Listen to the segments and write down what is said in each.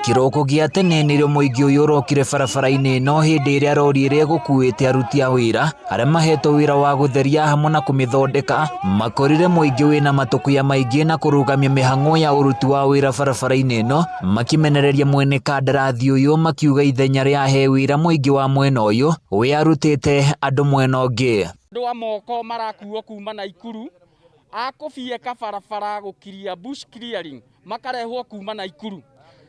Kĩroko gĩa tene nĩrĩo mũingĩ ũyũ ũrokire barabara-inĩ ĩno hĩndĩ ĩrĩa rori ĩrĩa ĩgũkuĩte aruti a wĩra arĩa mahetwo wĩra wa gũtheria hamwe na kũmĩthondeka makorire mũingĩ wĩna matũkuya maingĩ na kũrũgamia mĩhang'o ya ũruti wa wĩra barabara-inĩ ĩno makĩmenereria mwene kandarathi ũyũ makiuga ithenya rĩa he wĩra mũingĩ wa mwena ũyũ we arutĩte andũ mwena ũngĩ. Andũ a moko marakuo kuma Naikuru a kũbieka barabara gũkiria bush clearing makarehwo kuma Naikuru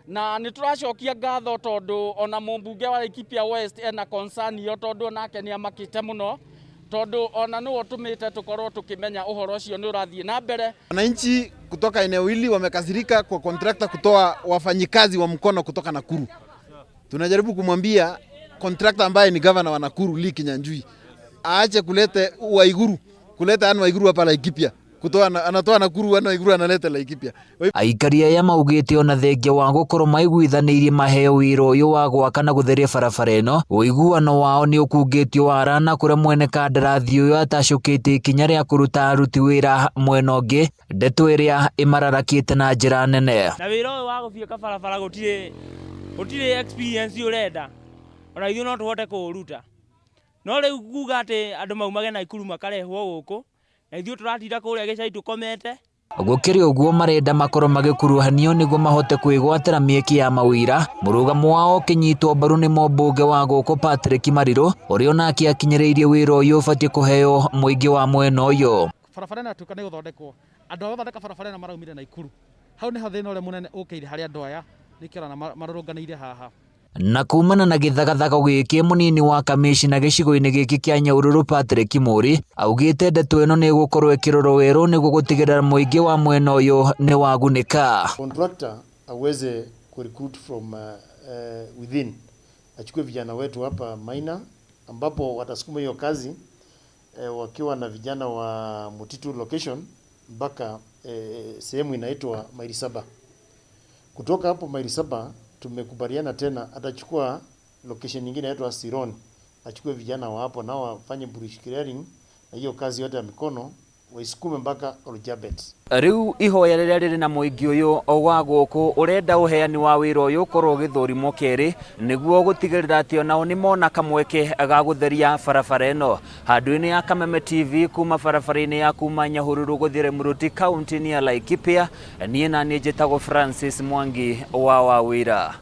na nĩ tũracokia ngatho tondũ ona mũmbunge wa Laikipia West ena concern ĩyo tondũ onake nĩ amakĩte mũno tondũ ona nĩwe ũtũmĩte tũkorwo tũkĩmenya ũhoro ũcio nĩ ũrathiĩ na mbere. Wananchi kutoka eneo hili wamekasirika kwa kontrakta kutoa wafanyikazi wa mkono kutoka Nakuru. Tunajaribu kumwambia kontrakta ambaye ni gavana wa Nakuru Lee Kinyanjui aache kulete Waiguru, kuleta Anne Waiguru hapa Laikipia. Kutoa anatoa Nakuru Anne Waiguru analeta Laikipia. Aikari aya maugĩte ona thengia wa gũkorwo maiguithanĩirie maheo wĩra ũyũ wa gwaka na gũtheria barabara ĩno, ũiguano wao nĩ ũkungĩtio wara na kũrĩa mwene kandarathi ũyũ atacũkĩte ikinya rĩa kũruta aruti wĩra mwena ũngĩ, ndeto ĩrĩa ĩmararakĩte na njĩra nene. Na wĩra ũyũ wa gũbieka barabara gũtirĩ gũtirĩ experience ũrenda, ona ithuĩ no tũhote kũũruta. No rĩu kuga atĩ andũ maumage Naikuru makarehwo gũkũ, na ithuĩ tũratinda kũrĩa gĩcagi tũkomete. Gũkĩrĩ ũguo marenda makorwo magĩkuruhanio nĩguo mahote kwĩgwatĩra mĩeke ya mawĩra, mũrũgamo wao ũkĩnyitwo mbaru nĩ mũmbunge wa gũkũ Patrick Mariru ũrĩa onake akinyĩrĩirie wĩra ũyũ ũbatiĩ kũheo mũingĩ wa mwena ũyũ. Barabara ĩno yatuĩka nĩ gũthondekwo, andũ a gũthondeka barabara ĩno maraumire Naikuru. Hau nĩho thĩna ũrĩa mũnene ũkĩire harĩ andũ aya, nĩkĩo ũrona marũrũnganĩire haha. Na kumana na gĩthagathago gĩkĩ mũnini wa kamĩcina gĩcigo-inĩ gĩkĩ kĩa Nyahururu Patrick Mũri augĩte ndeto ĩno nĩ ĩgũkorwo ĩkĩrorwo werũ nĩguo gũtigĩrĩra mũingĩ wa mwena ũyũ nĩ wagunĩka. Contractor aweze kurecruit from within, achukue vijana wetu hapa Maina ambapo watasukuma hiyo kazi wakiwa na vijana wa Mutitu location mpaka sehemu inaitwa Maili Saba. Kutoka hapo Maili Saba tumekubaliana tena atachukua location nyingine inaitwa Siron, achukue vijana wa hapo nao wafanye bush clearing na hiyo kazi yote ya mikono waisukume mpaka Oljabet. Rĩu ihoya rĩrĩa rĩrĩ na mũingĩ ũyũ wa gũkũ ũrenda ũheani wa wĩra ũyũ ũkorwo ũgĩthũrimwo kerĩ nĩguo gũtigĩrĩra atĩ onao nĩmona kamweke ga gũtheria barabara ĩno. Handũ-inĩ ya Kameme TV kuma barabara-inĩ ya kuma Nyahururu gũthiĩ Rĩmũruti kaunti-inĩ ya Laikipia, niĩ na niĩ njĩtagwo Francis Mwangi wa Wawĩra.